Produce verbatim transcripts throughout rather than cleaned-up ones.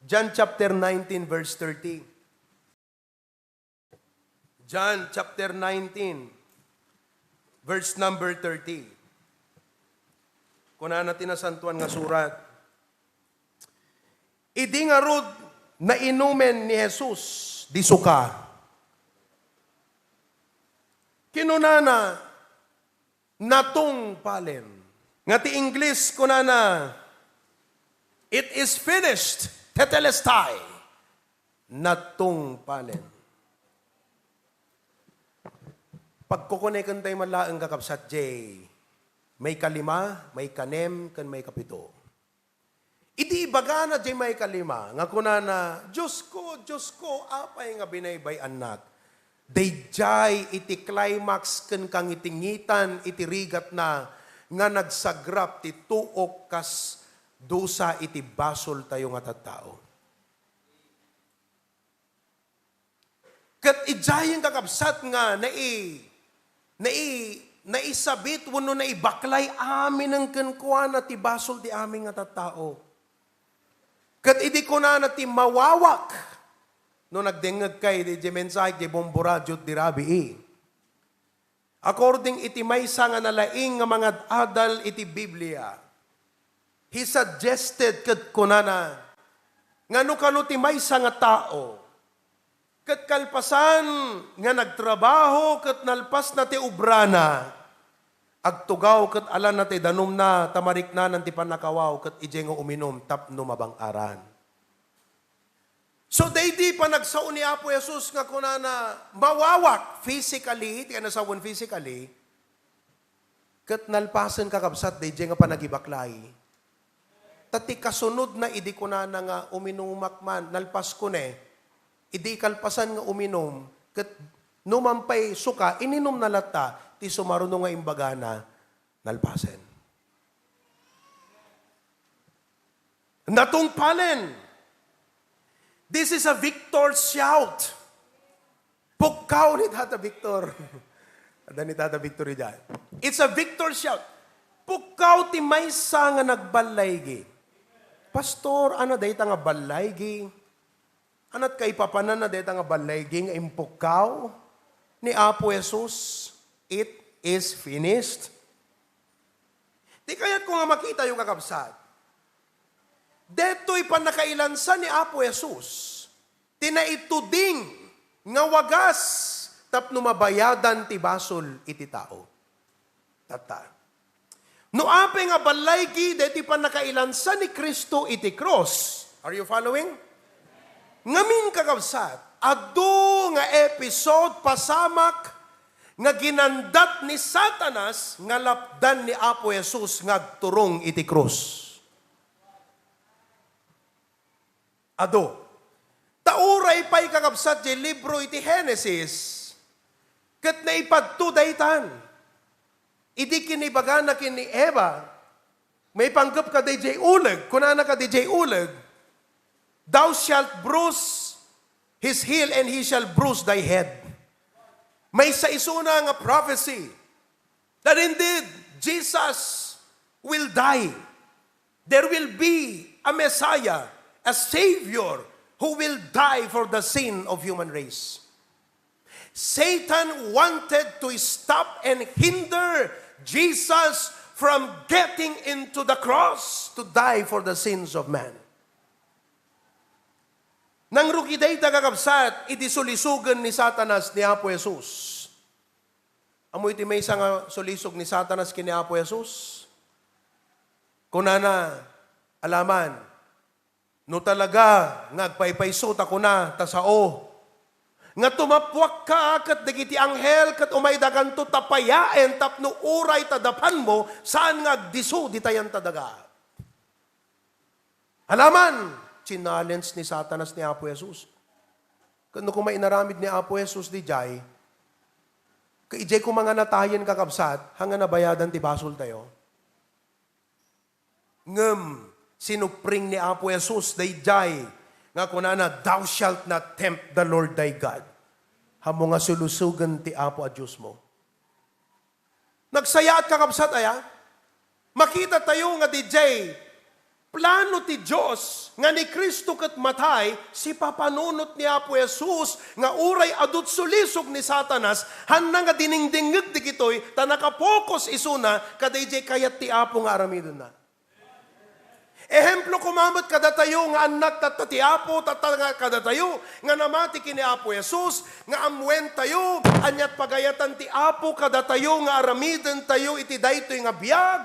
John chapter nineteen, verse thirty. John chapter nineteen, verse number thirty. Kunana ti Nasantoan nga Surat, "Idi ngarud nainumen ni Jesus di suka, kinunana, 'Natungpalen.'" Nga ti Ingles, kunana, "It is finished." Tetelestai. "Natungpalen." Pagkukunekentayo man laeng, kakabsat, jay maikalima, maikanem, ken maikapito. Idi ibagana jay maikalima nga kunana, "Diosko, Diosko, apay nga binaybay-annak?" Daydiay iti climax ken kangitingitan iti rigatna nga nagsagrap ti tuok kas dusa iti basoltayo nga tattao. Ket idiayen, kakabsat, nga nai-, nai-, naisabit wenno naibaklay aminen kenkuana ti basol ti amin nga tattao. Ket idi kunana ti mawawak, no nagdengngegkay iti mensahe ti bombo radio ti rabii, according iti maysa nga nalaing nga mangad-adal iti Biblia, he suggested ket kunana nga no kano ti maysa nga tao ket kalpasan nga nagtrabaho ket nalpasna ti obrana, agtugaw ket alanna ti danumna ta mariknanan ti pannakawaw ket idiay nga uminum tapno mabang-aran. So, daydi panagsao ni Apo Jesus nga kunana, mawawak physically, ti kanasawen physically, ket nalpasen, kakabsat, daydiay nga panagibaklay. Ta ti kasunodna idi kunana nga uminumak man, nalpasko ne, idi kalpasan nga uminum, ket numan pay suka, ininumna latta, ti sumaruno nga imbagana, nalpasen. Natungpalen. This is a victor shout. Pukkaw ni Tata Victor. Adda ni Tata Victor idiay. It's a victor shout. Pukkaw ti maysa nga nagballaygi. Pastor, ania dayta nga ballaygi? Ania't kaipapananna dayta nga ballaygi nga impukkaw ni Apo Jesus? "It is finished." Ti kayatko nga makitayo, kakabsat, daytoy pannakailansa ni Apo Jesus ti naituding nga wagas tapno mabayadan ti basol iti tao. Tatta. No apay nga ballaygi daytoy pannakailansa ni Cristo iti krus. Are you following? Ngamin, kakabsat, adu nga episode, pasamak, nga ginandat ni Satanas nga lapdan ni Apo Jesus nga agturong iti krus. Adu. Ta uray pay, kakabsat, diay libro iti Genesis, ket naipadto daytan. Idi kinibagana ken ni Eva, maipanggep kadi diay uleg, kunana kadi diay uleg, "Thou shalt bruise his heel and he shall bruise thy head." Maysa isuna nga prophecy that indeed Jesus will die. There will be a Messiah, a Savior who will die for the sin of human race. Satan wanted to stop and hinder Jesus from getting into the cross to die for the sins of man. Nangrugi dayta, kakabsat, idi sulisogen ni Satanas ni Apo Jesus. Ammo iti maysa nga sulisog ni Satanas ken ni Apo Jesus? Kunana, "Alaman, no talaga nga agpaypayso ta kuna ta sao, nga tumappuakka ket dagiti anghel ket umaydaganto ta payaen tapno uray ta dapanmo, saan nga agdisso ditayan ta daga." Alaman, challenge ni Satanas ni Apo Jesus. Ket no koma inaramid ni Apo Jesus didiay, ket idiay koma nga natayen, kakabsat, haan nga nabayadan ti basoltayo. Ngem sinupring ni Apo Jesus daydiay nga kunana, "Thou shalt not tempt the Lord thy God." Ammo nga sulusogen ti Apo a Diosmo. Nagsayaat, kakabsat, aya? Makitatayo nga didiay Plano ti Dios nga ni Cristo ket matay, sipapanunot ni Apo Jesus nga uray adu ti sulisog ni Satanas, hanna nga dinengdengngeg dagitoy, ta nakapokus isuna kadaydiay kayat ti Apo nga aramidenna. Ehemplo koma met kadatayo nga annak tatta ti Apo, tatta nga kadatayo nga namati ken ni Apo Jesus, nga ammoentayo, ania't pagayatan ti Apo kadatayo nga aramidentayo iti daytoy nga biag.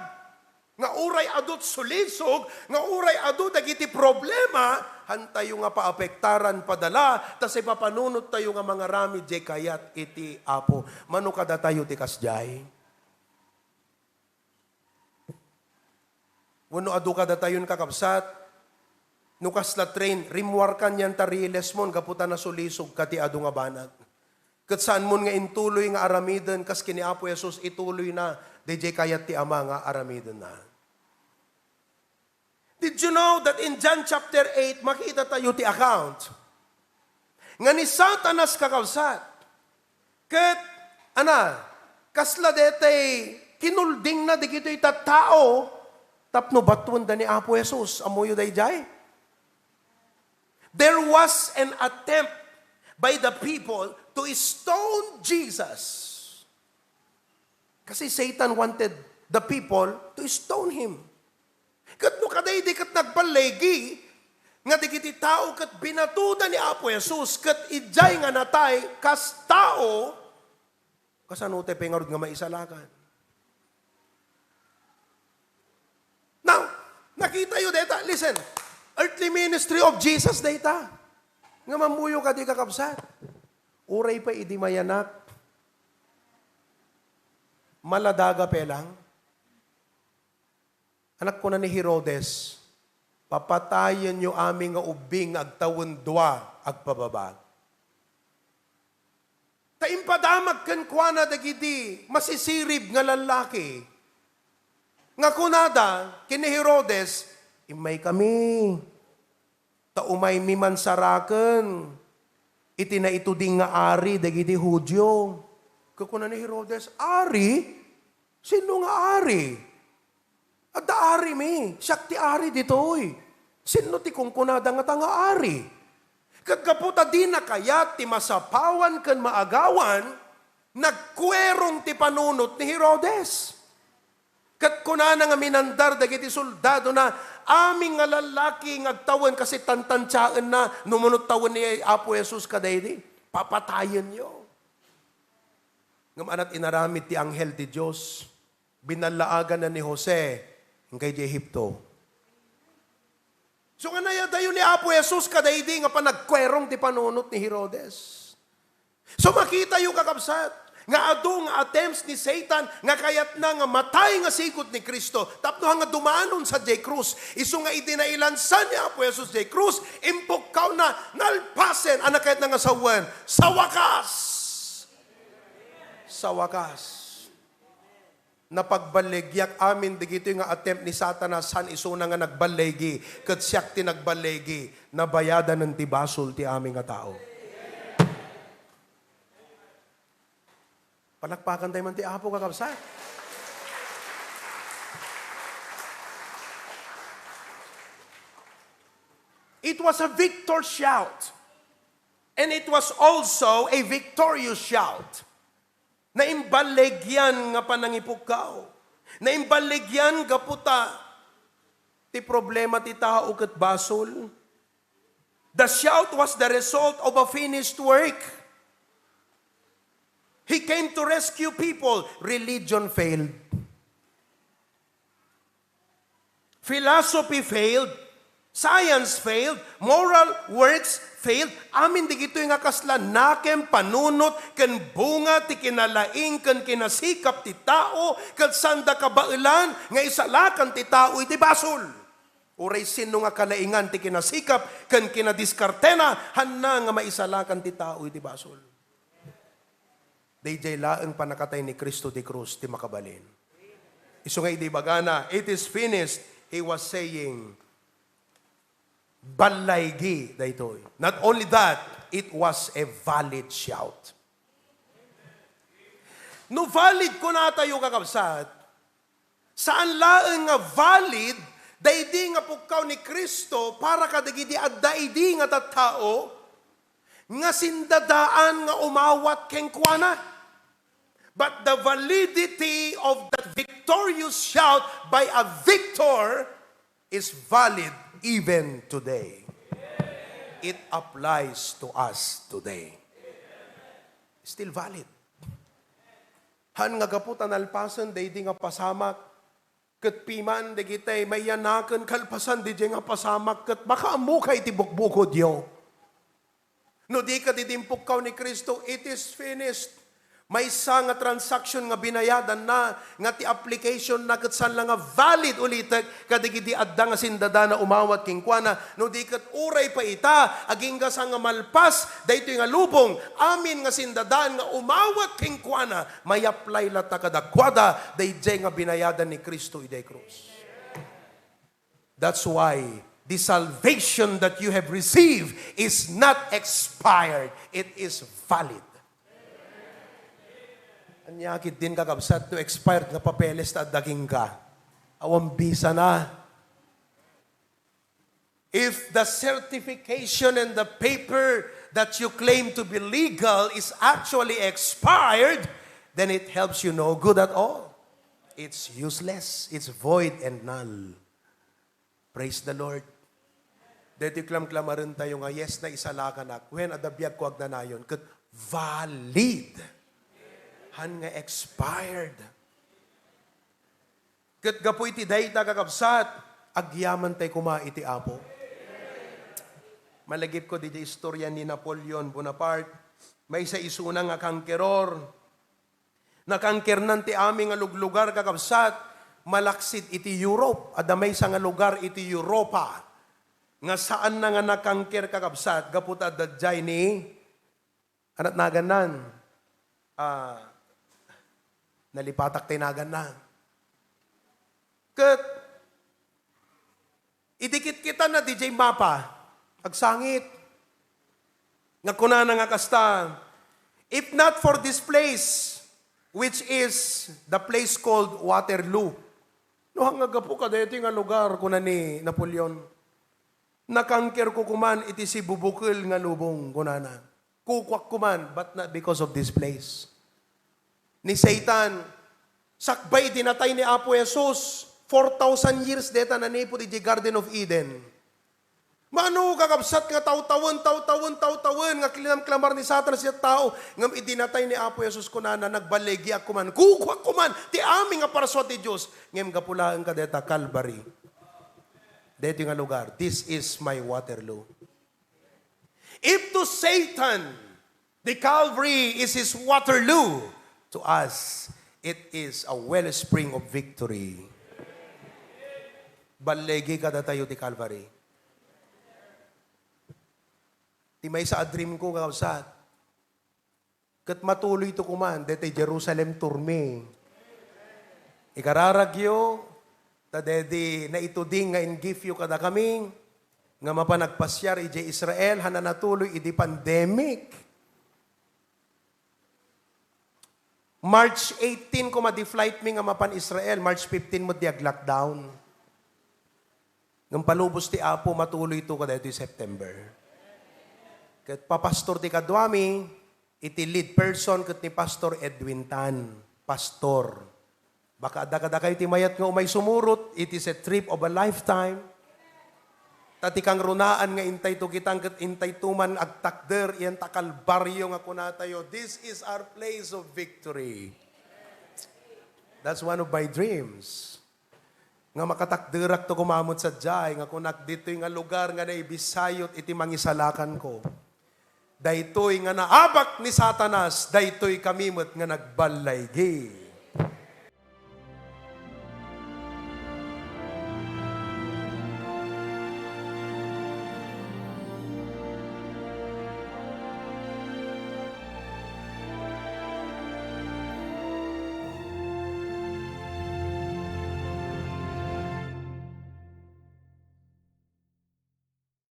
Nga uray adu ti sulisog, nga uray adu dagiti problema, hantayo nga paapektaran padala, ta sipapanunottayo nga mangaramid diay kayat iti Apo. Mano kadatayo ti kasdiay? Wenno adu kadatayon, kakabsat? No kasla train, rimmuarkan yan ta riles mon gapu ta nasulisog ka ti adu nga banag. Ket saan mon nga intuloy nga aramiden kas ken ni Apo Jesus, ituloyna daydiay kayat ti Ama nga aramidenna. Did you know that in John chapter eight, makita tayo ti account nga ni Satanas, kakabsat, ket, ana, kasla detay kinuldingna dagitoy tattao tapno batuen da ni Apo Jesus. Ammoyo daydiay? There was an attempt by the people to stone Jesus. Kasi Satan wanted the people to stone him. Ket no kadaydi ket nagballigi nga dagiti tao ket binatuda ni Apo Jesus ket idiay nga natay kas tao, kasano tay pay ngarud nga maisalakan? Now, nakitayo dayta, listen, earthly ministry of Jesus dayta. Nga mammuyo kadi, kakabsat? Uray pay idi mayanak, maladaga pay lang. Anak, kuna ni Herodes, "Papatayenyo amin nga ubbing nga agtawen dua agpababa." Ta impadamag kenkuana dagiti masisirib nga lallaki nga kunada ken ni Herodes, "Immaykami, ta umaymi mansaraken iti naituding nga ari dagiti Judio." Kukuna ni Herodes, "Ari? Sino nga ari? Adda arimi, siak ti ari ditoy. Sino ti kunkunada ngata nga ari?" Ket gapu ta dina kayat ti masapawan ken maagawan, nagkuerong ti panunot ni Herodes. Ket kunana nga minandar dagiti soldadona, "Amin nga lallaki nga agtawen kasi tantantiaenna no mano tawen ni Apo Jesus kadaydi. Papatayenyo." Ngem ania't inaramid ti anghel ti Dios? Binallaaganna ni Jose inkay idiay Egipto. So, nga nayadayo ni Apo Jesus kadaydi nga panagkuerong ti panunot ni Herodes. So, makitayo, kakabsat, nga adu nga attempts ni Satan nga kayatna nga matay nga sigud ni Cristo tapno nga dumanon sadiay krus. Isu nga idi nailansa ni Apo Jesus diay krus, impukkawna, nalpasen, ania kayatna nga sawen? Sa wakas! Sa wakas! Napagballigiak amin dagitoy nga attempt ni Satanas, saan isuna nga nagballigi, ket siak ti nagballigi, nabayadanen ti basol ti amin nga tao. Palakpakan tayo man ti Apo, kakabsat. It was a victor shout. And it was also a victorious shout. Naimballigian nga panangipukkaw. Naimballigian gapu ta ti problema ti tao ket basol. The shout was the result of a finished work. He came to rescue people. Religion failed. Philosophy failed. Science failed. Moral works failed. Amin dagitoy nga kasla nakem, panunot, ken bunga ti kinalaing ken kinasikap ti tao, ket saanda kabaelan nga isalakan ti tao iti basol. Uray sino nga kalaingan ti kinasikap ken kinadiskartena, hanna nga maisalakan ti tao iti basol. Daydiay laeng pannakatay ni Cristo ti krus ti makabalin. Isu nga idi ibagana, "It is finished," he was saying, "Ballaygi daytoy." Not only that, it was a valid shout. No valid kunatayo, kakabsat, saan laeng nga valid Daydi nga pukkaw ni Cristo para kadagiti adda idi nga tattao nga sindadaan nga umawat kenkuana. But the validity of that victorious shout by a victor is valid even today. It applies to us today. Still valid. Han nga gapu ta nalpasen daydi nga pasamak, ket piman dagiti maiyanaken kalpasan didiay nga pasamak, ket makaammoka iti bukbukodyo. No di ket idi impukkaw ni Cristo, "It is finished." Maysa nga transaction nga binayadanna, nga ti application na ket saan la nga valid ulitek kadagiti adda nga sindadaan nga umawat kenkuana. No di ket uray pa ita, agingga sa nga malpas daytoy nga lubong, amin nga sindadaan nga umawat kenkuana, may-apply latta kadakuada daydiay nga binayadan ni Cristo idiay krus. That's why the salvation that you have received is not expired. It is valid. Ania ketdin, kakabsat, no expired nga papeles ta adda kenka? Awan bisa na. If the certification and the paper that you claim to be legal is actually expired, then it helps you no good at all. It's useless. It's void and null. Praise the Lord. Deti klamklamaren tayo nga, "Yes, naisalakanak." Wen, adda biag ko agnanayon, ket valid. Han nga expired. Ket gapu iti dayta, kakabsat, agyaman tay koma iti Apo. Malagipko didiay istorya ni Napoleon Bonaparte. Maysa isuna nga conqueror. Nakankernan ti amin nga luglugar, kakabsat, malaksid iti Europe. Adda maysa nga lugar iti Europa nga saanna nga nakanker, kakabsat, gapu ta adda diay ni, anat nagannan? Ah, nalipatak ti naganna. Ket idi kitkitanna didiay mapa, agsangit. Nga kunana nga kasta, "If not for this place, which is the place called Waterloo." No, nga gapu kadaytoy nga lugar, kuna ni Napoleon, "Nakankerko koman iti sibubukel nga lubong," kunana. "Kukuak koman, but not because of this place." Ni Satan, sakbay idi natay ni Apo Jesus, four thousand years deta nanipud idiay Garden of Eden. Mano, kakabsat, nga tawtawen, tawtawen, tawtawen, nga kinamklamar ni Satanas iti tao, ngem idi natay ni Apo Jesus, kunana, "Nagballigiak koman, kukuak koman ti amin nga parsua ti Dios." Ngem gapu laeng kadeta, Calvary. Daytoy nga lugar, "This is my Waterloo." If to Satan, the Calvary is his Waterloo, to us, it is a wellspring of victory. Balligi kadatayo ti Calvary. Ti maysa a dream ko, kakabsat, ket matuloyto koman daytoy Jerusalem tour mi. Ikararagyo, ta daydi naituding nga in-gift yo kadakami, nga mapan agpasiar idiay Israel, han a natuloy idi pandemic. March eighteen koma di flight mi nga mapan Israel, March fifteen met di ag-lockdown. Ngem palubos ti Apo, matuloyto kadaytoy September. Ket papastor ti kaduami, iti lead person ket ni Pastor Edwin Tan, pastor. Baka adda kadakayo ti mayat nga umay sumurot, it is a trip of a lifetime. Ta ti kangrunaan nga intayto kitang ket intayto man agtakder, iyan ta Kalbaryo nga kunatayo, "This is our place of victory." That's one of my dreams. Nga makatakderakto koma met sadiay, nga kunak, "Ditoy nga lugar nga naibisayot iti mangisalakanko. Daytoy nga naabak ni Satanas, daytoy kami met nga nagballaygi."